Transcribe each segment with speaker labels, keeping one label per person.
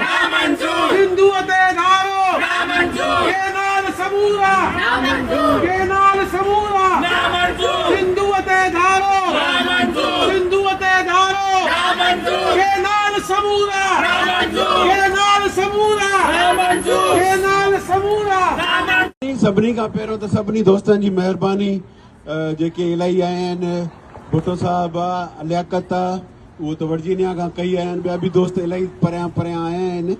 Speaker 1: نامنظور، سنڌوء تي ڌارو نامنظور، ڪينال سمورا نامنظور، ڪينال سمورا نامنظور، سنڌوء تي ڌارو نامنظور، سنڌوء تي ڌارو نامنظور، ڪينال سمورا نامنظور، ڪينال سمورا نامنظور، ڪينال سمورا نامنظور.
Speaker 2: سڀني کان پهريون ته سڀني دوستن جي مهرباني جيڪي الائي آيا آهن، ڀٽو صاحب آ، لياقت آ، اهو ته ورجينيا کان ڪهي آيا آهن، ٻيا به دوست الائي پريان پريان آيا آهن،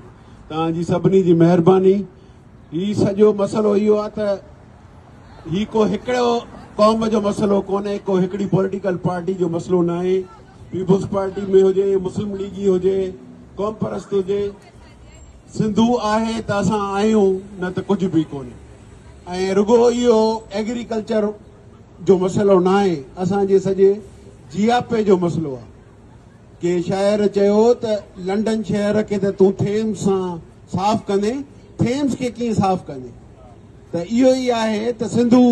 Speaker 2: توهان جي سڀني جي مهرباني. هي سڄو مسئلو اهو آ ته هي ڪو هڪڙو قوم جو مسئلو ڪونهي، ڪو هڪڙي پوليٽيڪل پارٽي جو مسئلو ناهي، پيپلز پارٽي ۾ هجي، مسلم ليگي هجي، قوم پرست هجي، سنڌو آهي ته اسان آهيون نه ته ڪجهه به ڪونهي ۽ رڳو اهو ايگريڪلچر جو مسئلو ناهي، اسان جي سڄي جياپي جو مسئلو آهي. ڪنهن شاعر چيو ته لنڊن شهر کي ته تون ٿيمز سان صاف ڪندين، ٿيمز کي ڪيئن صاف ڪندين؟ ته اهو ئي آهي ته سنڌو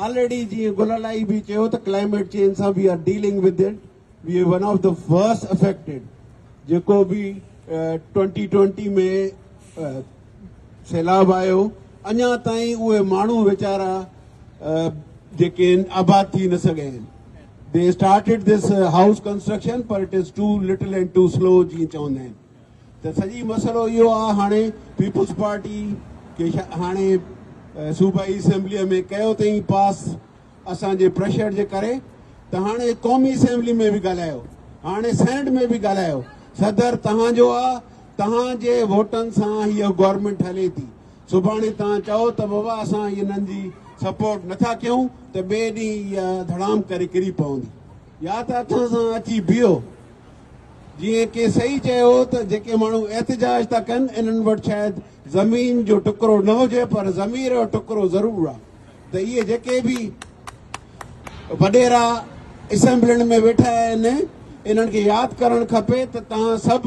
Speaker 2: آلريڊي جيئن گل علائي به چيو ته ڪلائميٽ چينج سان we are dealing with it, we are one of the worst affected. جيڪو به ٽوئنٽي ٽوئنٽي ۾ سيلاب آيو اڃا تائين اهي ماڻهو ويچارا جيڪي آهن آباد ٿي نه سگهيا آهن. They started this house construction per it is too little and too slow جيئن چوندا آهن ته سڄي مسئلو اهو آهي. هاڻي پيپلز پارٽي کي هاڻي صوبائي اسيمبليء ۾ ڪيو اٿئي پاس اسان جي پريشر جي ڪري ته هاڻي قومي اسيمبلي ۾ به ڳالهايو، هاڻي سينيٽ ۾ به ڳالهايو، صدر توهان جو آ، توهان جي ووٽن سان هيء گورنمينٽ هلي ٿي، سڀاڻي توهان چئو ته بابا اسان انهن جي سپورٽ نٿا ڪيون ته ٻئي ڏينهن اها ڌڙام ڪري ڪري پوندي، يا ته اسان سان اچي بيهو. جيئن ڪنهن صحيح چيو ته جيڪي ماڻهو احتجاج ٿا ڪن انهن وٽ شايد زمين جو ٽڪرو نه هجي پر ضمير جو ٽڪرو ضرور آ. ته اهي جيڪي به وڏيرا اسيمبلين ۾ ويٺا آهن انهن کي ياد ڪرڻ کپي ته توهان سڀ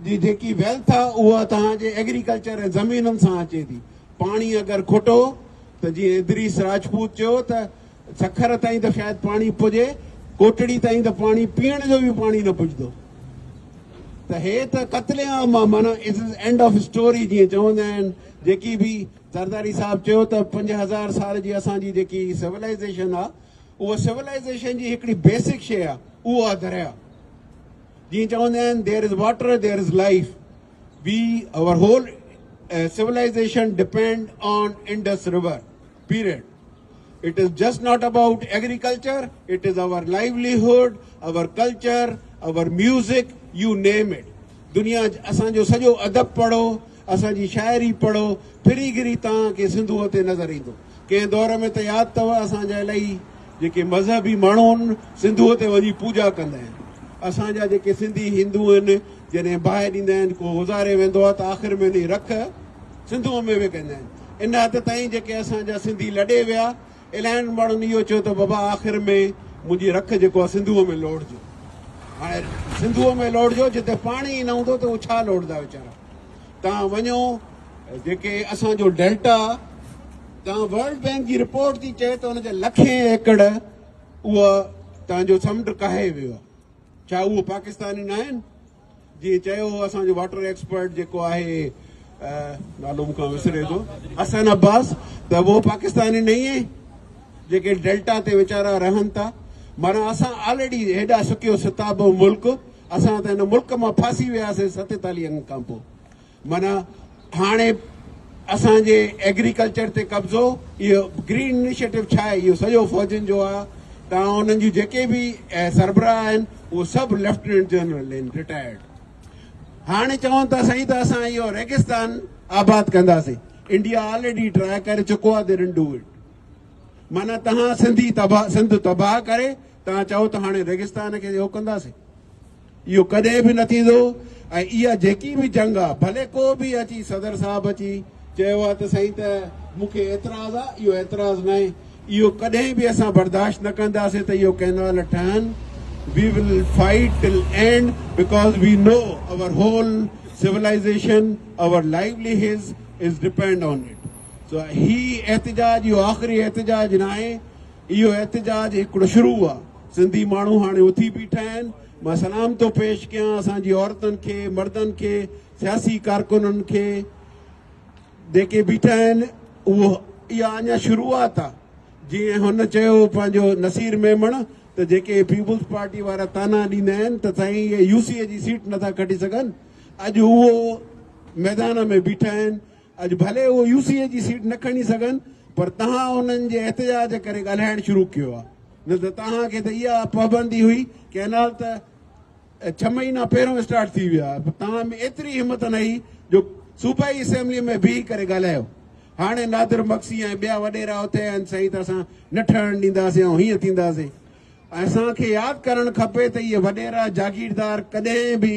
Speaker 2: جي جيڪي ويلٿ آهي اها توهان جي ايگريڪلچر ۽ زمينن سان اچي ٿي. پاڻي اگر کٽو ته جيئن ادريس راجپوت چيو ته سکر تائين ته شايد پاڻي پڄي، ڪوٽڙي تائين ته پاڻي پيئڻ جو به پاڻي نه پڄندو. ته هي ته قتل عام آهي، معنيٰ it is end of story جيئن چوندا آهن. جيڪي به زرداري صاحب چيو ته 5000 سال جي اسان جي جيڪي سولائيزيشن آ اها سولائيزيشن جي هڪڙي بيسڪ شيء آ اهو آ درياء. جيئن چوندا آهن there is water there is life, we our whole civilization depend on Indus river period. It is just not about agriculture, it is our livelihood, our culture, our music, you name it. دنيا اسان جو سڄو ادب پڙهو، اسان جي شاعري پڙهو، ڦري گهري توهان کي سنڌوء تي نظر ايندو. ڪنهن دور ۾ ته ياد اٿو اسان جا الائي جيڪي مذهبي ماڻهو آهن سنڌوء تي وڃي پوڄا ڪندا آهن. اسان جا جيڪي سنڌي هندو آهن جڏهن باهه ڏيندا آهن ڪو گذاري ويندو آهي ته آخر ۾ انهي رک سنڌوء ۾ به ڪندا آهن. ان حد تائين جيڪي اسان جا سنڌي لڏي ويا الاهين ماڻهن اهو چيو ته بابا آخر ۾ منهنجي رک جيڪو آهي سنڌوء ۾ لوڙهجو. هاڻي سنڌوء ۾ لوڙهجو جتي پاڻي ئي نه هوندو ته هو ڇا لوڙهندا ويچارا. توهان وڃو جيڪي اسان جو ڊيلٽا توهان ورلڊ بينڪ جي رپورٽ ٿي چئي ته ان جا لکين ايڪڙ اهو توهان جو سمنڊ ڪاهي ويو آهي. ڇا اهو پاڪستاني نه آهن؟ جيئن چيو هو اسان جو واٽر ايڪسپرٽ جيڪو آهي نالو مون کان وسري ٿو حسن عباس ته اهو پاڪستاني نہیں هي جيڪي ڊيلٽا تي ويچارا رهن ٿا. معنيٰ اسان آلريڊي هيڏا سڪيو ستابو ملڪ اسان ته هن ملڪ مان ڦاسي وياسين 47 کان پوء. معنيٰ هاڻي اسان جي ايگريڪلچر تي قبضو، اهو گرين انيشيٽو ڇا آهي؟ اهو سڄو فوجين جو آهي. توهان انهن جون جيڪي به سربراهه آهن اهي سڀ ليفٽيننٽ جنرل آهن رٽائرڊ. هاڻي چون ٿا سائين ته اسان اهو ريگستان آباد ڪنداسين. انڊيا آلريڊي ٽرائي ڪري چڪو آهي، the didn't do it. معنيٰ توهان سنڌي تباهه، سنڌ تباهه ڪري توهان چئو ته هاڻي ريگستان کي اهو ڪنداسين. اهو ڪڏهن به نه ٿيندو ۽ اها جيڪي به جنگ آ ڀلي ڪو به اچي صدر صاحب اچي چيو آ ته سائين ته مون کي اعتراض آ، اهو اعتراض ناهي، اهو ڪڏهن به اسان برداشت نه ڪنداسين ته اهو ڪئنال ٺهن، we will fight till end because we know our whole civilization our livelihoods is depend on it. سو هي احتجاج اهو آخري احتجاج ناهي، اهو احتجاج هڪڙو شروع آ. سنڌي ماڻهو هاڻي اٿي بيٺا آهن مان سلام ٿو پيش ڪيان اسان جي عورتن کي، مردن کي، سياسي ڪارڪنن کي جيڪي بيٺا آهن. اهو اها اڃا شروعات آهي. جيئن هن چيو پنهنجو نصير ميمڻ ته جيڪي پيپلز پارٽي وارا طعنا ڏيندا آهن ته سائين اهي يو سي جي سيٽ نٿا کٽي سگهن، اڄ اهو ميدان ۾ بيٺا آهن. اڄ ڀلي اهو يو سي جي سيٽ نه کڻي سگهن، پر توهان انهن جي احتجاج ڪري ڳالهائڻ شروع ڪيو آهي، نه ته توهان کي ته اها پابندي هئي. ڪينال ته 6 مهينا پهريون اسٽارٽ ٿي ويا، پر توهان ۾ ايتري همت نه هئي جو صوبائي اسيمبلي ۾ بيهي ڪري ڳالهايو. هاڻي نادر مگسي ۽ ٻيا وڏيرا اٿيا آهن سائين ته اسان نه ٺهڻ ڏينداسين ۽ هيئن ٿينداسين. اسان کي ياد ڪرڻ کپي ته اهي وڏيرا جاگيردار ڪڏهن به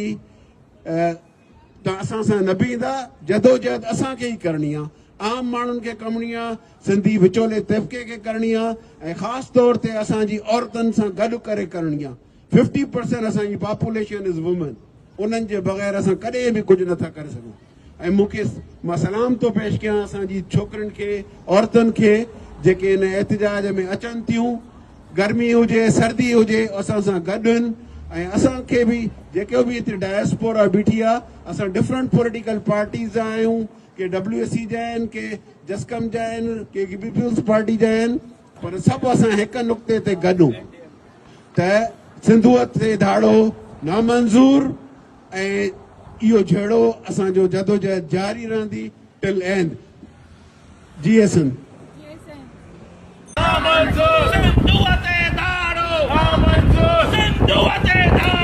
Speaker 2: ته اسان سان نه بيهندا. جدوجهد اسان کي ئي ڪرڻي آ، عام ماڻهن کي ڪرڻي آ، سنڌي وچولي طبقي کي ڪرڻي آ ۽ خاص طور تي اسان جي عورتن سان گڏ ڪري ڪرڻي آ. 50% اسان جي پاپوليشن از وومن، انهن جي بغير اسان ڪڏهن به ڪجهه نٿا ڪري سگهون. ۽ مون کي مان سلام ٿو پيش ڪيان اسان جي ڇوڪرين کي، عورتن کي، جيڪي ان احتجاج ۾ اچن ٿيون، گرمي هجي سردي هجي اسان سان گڏ آهن. ۽ اسان کي به جيڪو به هتي ڊائسپورا بيٺي آ، اسان ڊفرنٽ پوليٽيڪل پارٽيز جا آهيون، ڪي ڊبليو ايس سي جا آهن، ڪي جسقم جا آهن، ڪي پيپلز پارٽي جا آهن، پر سڀ اسان هڪ نقطي تي گڏ ته سنڌوء تي ڌاڙو نامنظور ۽ اهو جهيڙو اسان جو جدوجهد جاري رهندي ٽل اينڊ. جيئي سنڌ.
Speaker 3: سنڌوء تي ڌاڙو، سنڌوء تي ڌاڙو.